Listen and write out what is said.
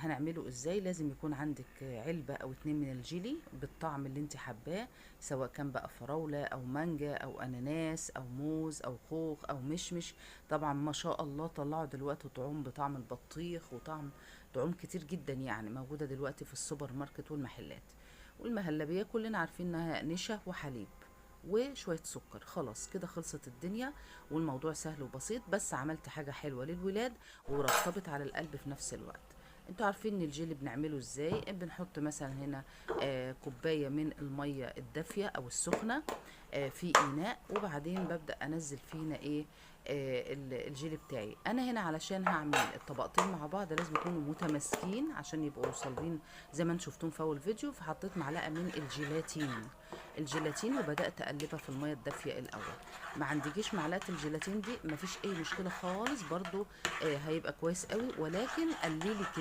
هنعمله ازاي؟ لازم يكون عندك علبة او 2 من الجيلي بالطعم اللي انت حباه، سواء كان بقى فراولة او مانجا او اناناس او موز او خوخ او مشمش. طبعا ما شاء الله طلعوا دلوقتي طعوم بطعم البطيخ وطعم طعوم كتير جدا، يعني موجودة دلوقتي في السوبر ماركت والمحلات. والمهلبية كلنا عارفين انها نشا وحليب وشوية سكر، خلاص كده خلصت الدنيا والموضوع سهل وبسيط. بس عملت حاجة حلوة للولاد ورطبت على القلب في نفس الوقت. انتوا عارفين ان الجيلي بنعمله ازاي؟ بنحط مثلا هنا كوباية من المية الدافية او السخنة في اناء، وبعدين ببدأ انزل فينا ايه الجيلي بتاعي. انا هنا علشان هعمل الطبقتين مع بعض لازم يكونوا متماسكين عشان يبقوا صلبين زي ما انتم شفتوهم في اول فيديو. فحطيت معلقة من الجيلاتين وبدأت اقلبها في المية الدافية الاول. ما عندكيش معلقة الجيلاتين دي مفيش اي مشكلة خالص، برضو هيبقى كويس قوي، ولكن قللي